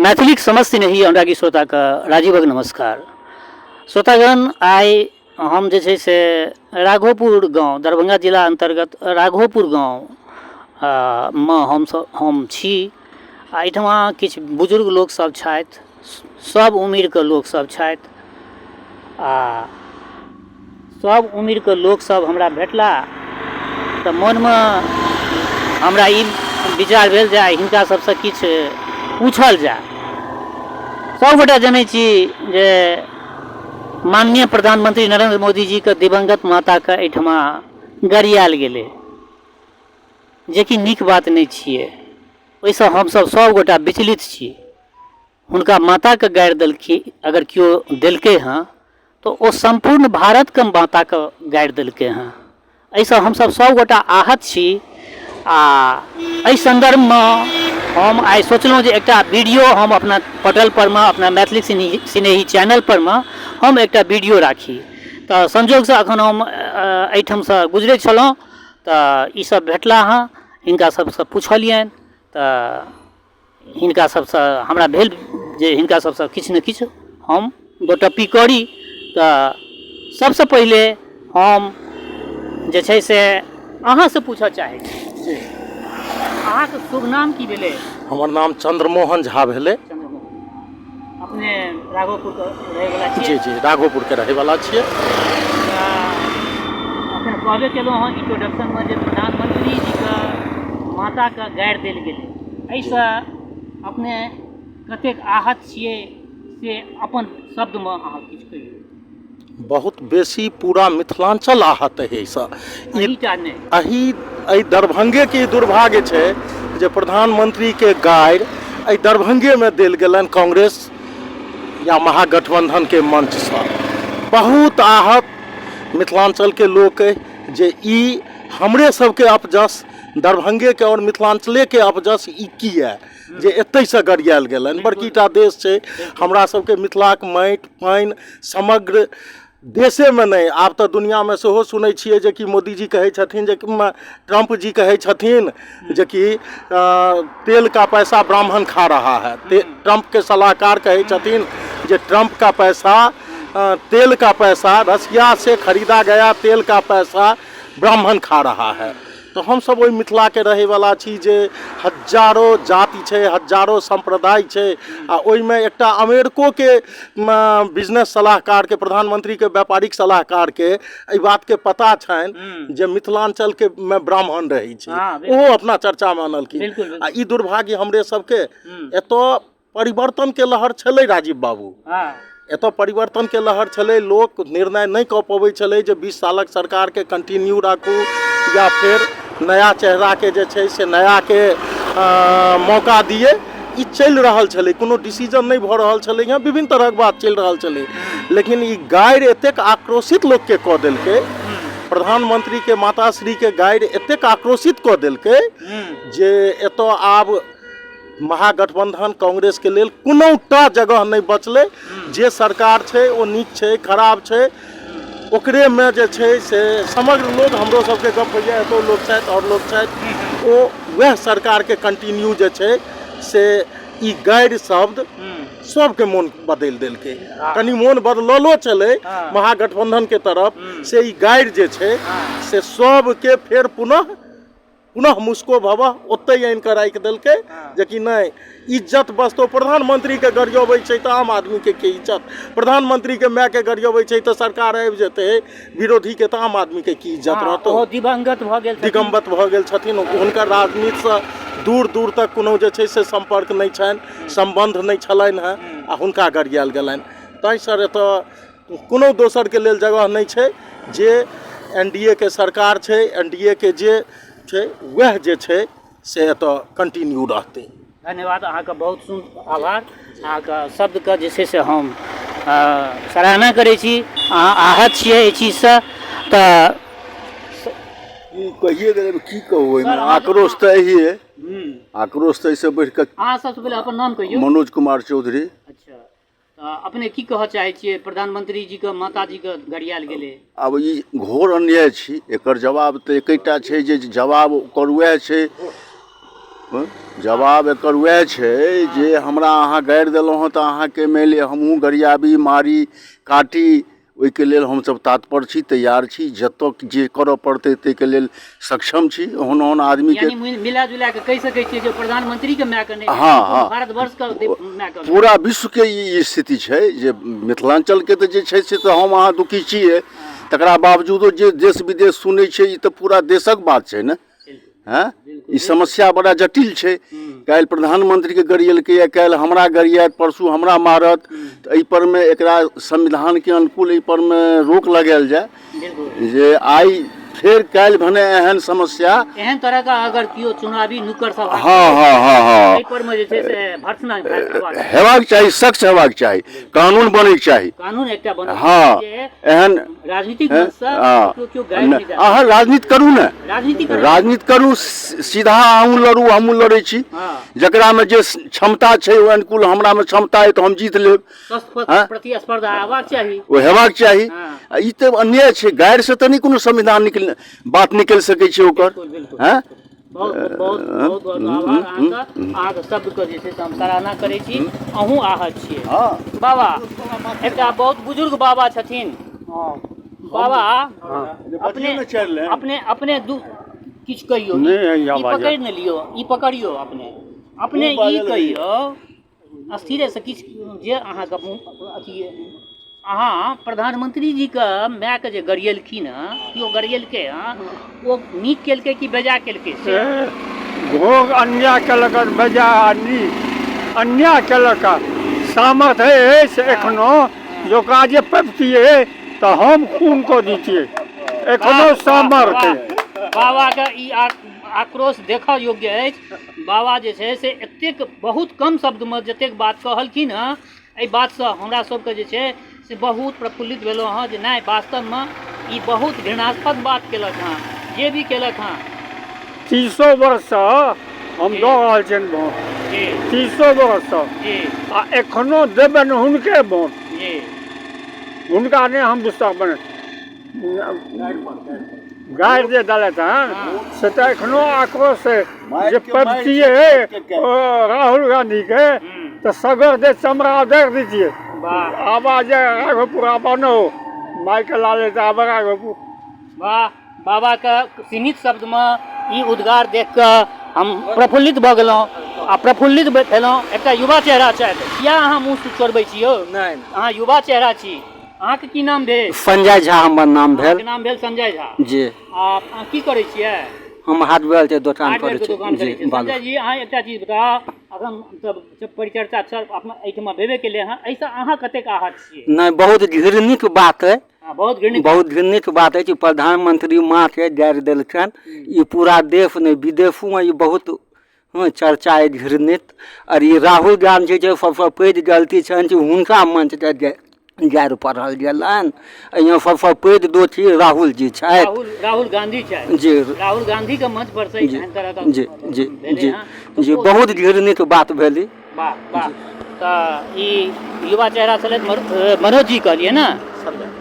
मैथिलीक समस्त स्नेही अनुरागी श्रोताके राजीवक नमस्कार। श्रोतागण, आइ हम जे छै से राघोपुर गाँव, दरभंगा जिला अन्तर्गत राघोपुर गाँव मे हमसब हम छी आ एहिठमा किछु बुजुर्ग लोकसब छथि, सब उमिरके लोकसब छथि आ सब उमिरके लोकसब हमरा भेटला तऽ मोनमे हमरा ई विचार भेल जे आइ हिनका सबसँ किछु पूछल जाय। सबगोटा जनै छी जे माननीय प्रधानमंत्री नरेन्द्र मोदीजीके दिवंगत माताके एहिठमा गरियाएल गेलै, जेकि नीक बात नहि छियै। ओहिसँ हमसब सबगोटा विचलित छी। हुनका माताके गारि देलखिन, अगर केओ देलकै हँ तऽ ओ सम्पूर्ण भारतके माताके गारि देलकै हँ। एहिसँ हमसब सबगोटा आहत छी आ एहि सन्दर्भमे हम आइ सोचलहुँ जे एकटा वीडियो हम अपना पटल परमे, अपना मैथिली सिनेही चैनल परमे हम एकटा वीडियो राखी। तऽ संजोगसँ एखन हम एहिठामसँ गुजरै छलहुँ तऽ ई सब भेटला हँ, हिनका सबसँ पुछलियनि तऽ हिनका सबसँ हमरा भेल जे हिनका सबसँ किछु ने किछु हम गोटप्पी करी। तऽ सबसँ पहिले हम जे छै से अहाँसँ पूछऽ चाहै छी जी, अहाँके शुभ नाम की भेलै? हमर नाम चंद्रमोहन झा भेलै। चंद्रमोहन, अपने राघोपुरके रहैवला छियै? जी जी, राघोपुरके रहैवला छियै। अखन कहबे केलहुँ हँ इंट्रोडक्शनमे जे प्रधानमंत्री जीके माताके गारि देल गेलै, एहिसँ अपने कतेक आहत छियै से अपन शब्दमे अहाँ किछु कहियौ। बहुत बेसी पूरा मिथिलाञ्चल आहत है एहिसँ। एहिटा नहि, एहि दरभंगेके ई दुर्भाग्य छै जे प्रधानमंत्रीके गारि एहि दरभंगेमे देल गेलनि कांग्रेस या महागठबंधनके मंचसँ। बहुत आहत मिथिलाञ्चलके लोक अइ जे ई हमरे सबके अपजस, दरभंगेके आओर मिथिलाञ्चलेके अपजस ई किए जे एतहिसँ गरियाएल गेलनि। बड़कीटा देश छै हमरा सबके, मिथिलाके माटि पानि समग्र देशेमे नहि, आब तऽ दुनिआँमे सेहो सुनै छियै जे कि मोदीजी कहै छथिन जे ट्रम्प जी कहै छथिन जे कि तेल का पैसा ब्राह्मण खा रहा है। ट्रम्पके सलाहकार कहै छथिन जे ट्रम्प का पैसा, तेल का पैसा, रसिया से खरीदा गया तेल का पैसा ब्राह्मण खा रहा है। तऽ हमसब ओहि मिथिलाके रहैवला छी जे हजारो जाति छै, हजारो सम्प्रदाय छै आ ओहिमे एकटा अमेरिकोके बिजनेस सलाहकारके, प्रधानमंत्रीके व्यापारिक सलाहकारके एहि बातके पता छनि जे मिथिलाञ्चलके मे ब्राह्मण रहै छै, ओहो अपना चर्चामे अनलखिन। आ ई दुर्भाग्य हमरे सबके। एतऽ परिवर्तनके लहर छलै राजीव बाबू, एतऽ परिवर्तनके लहर छलै, लोक निर्णय नहि कऽ पबै छलै जे 20 सालक सरकारके कंटिन्यू राखू या फेर नया चेहराके जे छै से नयाके मौका दियै। ई चलि रहल छलै, कोनो डिसीजन नहि भऽ रहल छलै हँ, विभिन्न तरहक बात चलि रहल छलै। लेकिन ई गारि एतेक आक्रोशित लोकके कऽ देलकै, प्रधानमंत्रीके माताश्रीके गारि एतेक आक्रोशित कऽ देलकै जे एतऽ आब महागठबंधन कांग्रेसके लेल कोनोटा जगह नहि बचलै। जे सरकार छै ओ नीक छै खराब छै ओकरेमे जे छै से समग्र लोक, हमरो सबके गप होइए, एतौ लोक छथि आओर लोक छथि, ओ वएह सरकारके कंटिन्यू जे छै से ई गारि शब्द सबके मोन बदलि देलकै। कनि मोन बदललो छलै महागठबंधनके तरफ से ई गारि जे छै से सबके फेर पुनः पुनः मुस्को भवह ओतहि आनि कऽ राखि देलकै जे कि नहि इज्जत बचतौ। प्रधानमंत्रीके गरियबै छै तऽ आम आदमीके के इज्जत, प्रधानमंत्रीके मायके गरियबै छै तऽ सरकार आबि जेतै विरोधीके, तऽ आम आदमीके की इज्जत रहतौ। ओहो दिवंगत भऽ गेल छथिन। दिगंबत भऽ गेल छथिन, हुनकर राजनीतिसँ दूर दूर तक कोनो जे छै से सम्पर्क नहि छनि, सम्बन्ध नहि छलनि हेँ आ हुनका गरियायल गेलनि। तैँ सर एतऽ कोनो दोसरके लेल जगह नहि छै। जे एन डी ए के सरकार छै, एन डी ए के जे छै वएह जे छै से एतऽ कंटिन्यू रहतै। धन्यवाद अहाँके, बहुत आभार। अहाँके शब्दके जे छै से हम सराहना करै छी। अहाँ आहत छियै एहि चीजसँ तऽ की कहिए गेलै, की कहू, ओहिमे आक्रोश तऽ अहिए, आक्रोश तऽ एहिसँ बढ़ि कऽ। अहाँ सबसँ पहिले अपन नाम कहियौ। मनोज कुमार चौधरी। अच्छा, तऽ अपने की कहऽ चाहै छियै, प्रधानमंत्री जीके माताजीके गरियाल गेलै? आब ई घोर अन्याय छी। एकर जवाब तऽ एकेटा छै जे जवाब ओकर वएह छै, हँ, जवाब एकर उएह छै जे हमरा अहाँ गारि देलहुँ हँ तऽ अहाँके मानि लिअ हमहूँ गरियाबी मारी काटी ओहिके लेल हमसभ तात्पर छी तैयार छी जतऽ जे करऽ पड़तै ताहिके लेल सक्षम छी ओहन ओहन आदमीके यानी मिला जुला के कहि सकै छियै जे प्रधानमंत्री के माय के नहि हँ, हँ। भारतवर्ष के माय के पूरा विश्वके ई स्थिति छै जे मिथिलाञ्चलके तऽ जे छै से तऽ हम अहाँ दुखी छियै तकरा बावजूदो जे देश विदेश सुनै छै ई तऽ पूरा देशक बात छै ने हँ ई समस्या बड़ा जटिल छै काल्हि प्रधानमंत्रीके गरियलकैए काल्हि हमरा गरियात परसू हमरा मारत तऽ एहिपर मे एकरा संविधानके अनुकूल एहिपर मे रोक लगायल जाय बिल्कुल जे आइ फेर काल्हि भने एहन समस्या एहन तरह का अगर केओ चुनावी नुक्कड़ सभा हँ हँ हँ हँ एहि पर मे जे छै से भर्त्सना हेबाक चाही। हेबाक चाही सख्त हेबाक चाही कानून बनैके चाही कानून एकटा बनल हँ जे एहन राजनीतिक मंच से हँ केओ केओ गाइड नहि जा अहाँ राजनीति करू ने राजनीति करू। राजनीति करू सीधा अहूँ लड़ू हमहूँ लड़ै छी हँ जकरामे जे क्षमता छै ओहि अनुकूल हमरामे क्षमता अइ तऽ हम जीत लेब स्वस्थ हँ? प्रतिस्पर्धा हेबाक चाही ओ हेबाक चाही हँ। आ ई तऽ अन्याय छै गारिसँ तऽ नहि कोनो संविधान निकल बात निकलि सकै छै ओकर बिल्कुल बिल्कुल हँ बहुत बहुत बहुत बहुत आभार अहाँके अहाँके शब्दके जे छै से हम सराहना करै छी अहूँ आहत छियै हँ बाबा एकटा बहुत बुजुर्ग बाबा छथिन बाबा अपने अपने अपने दू किछु कहियौ नहि होइए ई बाजल। पकड़ि ने लियौ ई पकड़ियौ अपने अपने ई कहियौ स्थिरेसँ किछु जे अहाँके अथी अहाँ प्रधानमंत्री जीके मायके जे गरियलखिन हँ केओ गरियलकै हँ ओ नीक केलकै कि बेजा केलकै से घोघ अन्याय केलक बेजा नीक अन्याय केलक सामर्थ्य अछि एखनो जे ओकरा जे पबितियै तऽ हम खून कऽ दितियै एखनो सामर्थ्य बाबाके ई आक्रोश देखऽ योग्य अछि बाबा जे छै से एतेक बहुत कम शब्दमे जतेक बात कहलखिन हँ एहि बातसँ हमरा सबके जे छै से बहुत प्रफुल्लित भेलहुँ हँ जे नहि वास्तवमे ई बहुत घृणास्पद बात केलक हँ जे भी केलक हँ तीसो वर्षसँ हम दऽ रहल छियनि भोट जी तीसो वर्षसँ जी आ एखनो देबनि हुनके भोट जी हुनका नहि हम बिसरबनि गारि जे देलथि हन से तऽ एखनो आक्रोश है जे पबतियै ओ राहुल गांधीके तऽ सगर दे चमड़ा उधारि दैतियै वाह आवाज राघोपुर आबऽ न हो माइक लाले तऽ आबऽ राघोपुर वाह बाबाके सीमित शब्दमे ई उद्गार देख कऽ हम प्रफुल्लित भऽ गेलहुँ आ प्रफुल्लित भेलहुँ एकटा युवा चेहरा छथि किया अहाँ मुँह चोरबै छी यौ नहि अहाँ युवा चेहरा छी अहाँके की नाम भेल संजय झा हमर नाम भेल अहाँके नाम भेल संजय झा जी आ अहाँ की करै छियै हम हार्डवेयर के दोकान हार्डवेयर करै के छी दोकान करै जी छियै बालू संजय जी अहाँ एकटा चीज बताउ अखन तऽ परिचर्चा छल अपना एहिठमा भेबे केलै हँ एहिसँ अहाँ कतेक आहत छियै नहि बहुत घृणित बात अइ हँ, बहुत घृणित बहुत घृणित बात अछि प्रधानमंत्री माँके गारि देलकनि ई पूरा देश नहि विदेशोमे ई बहुत हँ चर्चा अइ घृणित आओर ई राहुल गाँधी जे सबसँ पैघ गलती छनि जे हुनका मंचके गारि पढ़ल गेलनि एहिमे सबसँ पैघ दोषी राहुल जी छथि राहुल राहुल गांधी छथि जी राहुल गांधी के मंच पर से जी एहन तरह के जी जी भेलै जी हँ तऽ जी ओ बहुत घृणित बात भेल ई वाह वाह तऽ ई युवा चेहरा छलथि मनोज जी कहलियै ने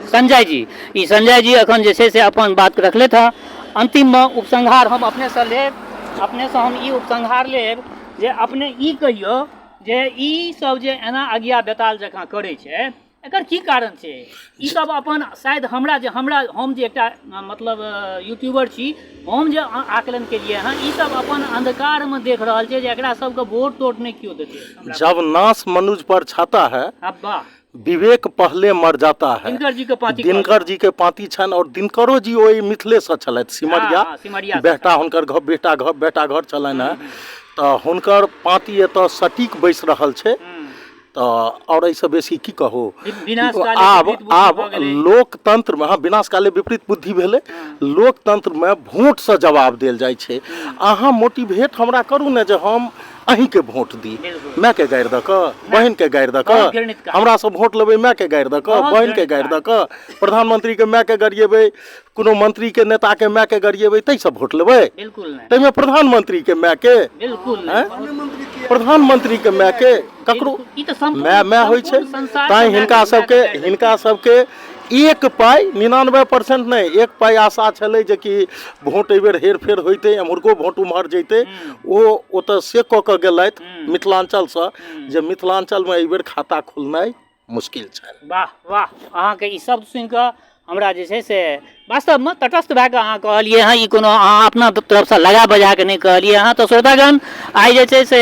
संजय जी ई संजय जी एखन जे छै से अपन बात रखलथि हँ अन्तिममे उपसंहार हम अपनेसँ लेब अपनेसँ हम ई उपसंहार लेब जे अपने ई कहियौ जे ई सब जे एना अगिया बेताल जकाँ करै छै एकर की कारण छै ई सब अपन शायद हमरा जे हमरा हम जे एकटा मतलब यूट्यूबर छी हम जे आकलन केलियै हँ ई सब अपन अंधकारमे देख रहल छै जे एकरा सबके वोट तोट नहि केओ देतै हमरा जब नाश मनुज पर छाता है अब्बा विवेक पहले मर जाता है दिनकर जी के पाँति दिनकर जी के पाँति छनि और दिनकरो जी ओहि मिथिले से छलथि सिमरिया हँ, सिमरिया सँ। बेटा हुनकर घर बेटा घर बेटा घर छलनि हेँ तऽ हुनकर पाँति एतऽ सटीक बैस रहल छै तऽ आओर एहिसँ बेसी की कहू विनाश काले आब विपरीत बुद्धि आब भऽ गेलै। लोकतंत्रमे हँ विनाश काले विपरीत बुद्धि भेलै लोकतंत्रमे वोटसँ जवाब देल जाइ छै अहाँ मोटिवेट हमरा करू ने जे हम अहीँके वोट दी बिल्कुल। मायके गारि दऽ कऽ बहिनके गारि दऽ बहुत कऽ घृणित काज। हमरासँ वोट लेबै मायके गारि दऽ कऽ बहुत बहिनके घृणित गारि दऽ कऽ प्रधानमंत्रीके मायके गरिएबै कोनो मंत्रीके नेताके मायके गरिएबै ताहिसँ वोट लेबै बिल्कुल नहि ताहिमे प्रधानमंत्रीके मायके बिल्कुल आँय? नहि प्रधानमंत्रीके मायके ककरो ई तऽ सम्पूर्ण माय माय होइ छै सम्पूर्ण संसार तैँ के हिनका माय सबके के हिनका सबके एक पाइ 99% नहि, एक पाइ आशा छलै जे कि भोट एहिबेर हेरफेर होइतै, एम्हुरको भोट उम्हर जैतै। ओ ओतऽ से कऽ कऽ गेलथि मिथिलाञ्चलसँ जे मिथिलाञ्चलमे एहिबेर खाता खुलनाइ मुश्किल छनि। वाह वाह, अहाँके ई शब्द सुनिकऽ हमरा जे छै से वास्तवमे तटस्थ भए कऽ अहाँ कहलियै हँ, ई कोनो अहाँ अपना तरफसँ लगा बजा कऽ नहि कहलियै हँ। तऽ श्रोतागण, आइ जे छै से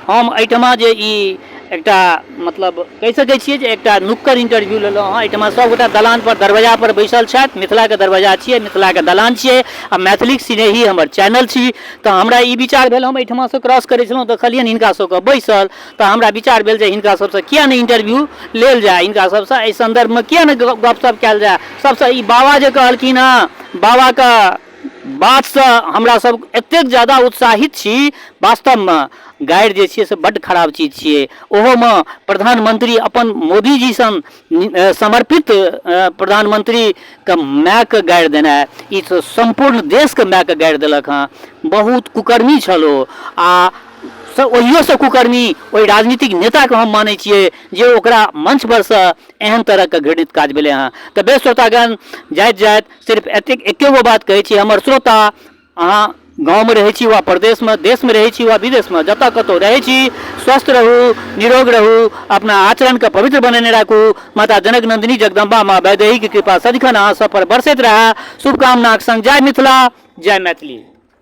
हम एहिठमा जे ई एकटा मतलब कहि सकै छियै जे एकटा नुक्कड़ इंटरव्यू लेलहुँ हँ। एहिठमा सभगोटा दलानपर दरवाजापर बैसल छथि। मिथिलाके दरवाजा छियै, मिथिलाके दलान छियै आ मैथिलीक सिनेही हमर चैनल छी। तऽ हमरा ई विचार भेल, हम एहिठमासँ क्रॉस करै छलहुँ, देखलियनि हिनका सभके बैसल, तऽ हमरा विचार भेल जे हिनका सभसँ किए नहि इंटरव्यू लेल जाय, हिनका सभसँ एहि सन्दर्भमे किए नहि गपशप कयल जाय सबसँ। ई बाबा जे कहलखिन हँ, बाबाके बातसँ हमरा सब एतेक ज्यादा उत्साहित छी। वास्तवमे गारि जे छियै से बड्ड खराब चीज छियै, ओहोमे प्रधानमंत्री अपन मोदीजी सन समर्पित प्रधानमंत्रीके मायके गारि देनाइ, ई तऽ सम्पूर्ण देशके मायके गारि देलक हँ। बहुत कुकर्मी छल ओ, आ ओहियोसँ कुकर्मी ओहि राजनीतिक नेताके हम मानै छियै जे ओकरा मंचपरसँ एहन तरहके घृणित काज भेलै हँ। तऽ बेस श्रोतागण, जाइत जाइत सिर्फ एतेक एके गो बात कहै छी। हमर श्रोता, अहाँ गाँवमे रहै छी वा प्रदेशमे, देशमे रहै छी वा विदेशमे, जतऽ कतहु रहै छी, स्वस्थ रहू, निरोग रहू, अपना आचरणके पवित्र बनेने राखू। माता जनक नन्दिनी जगदम्बा माँ वैदेहीके कृपा सदिखन अहाँ सब पर बरसैत रहए, शुभकामनाक संग जय मिथिला, जय मैथिली।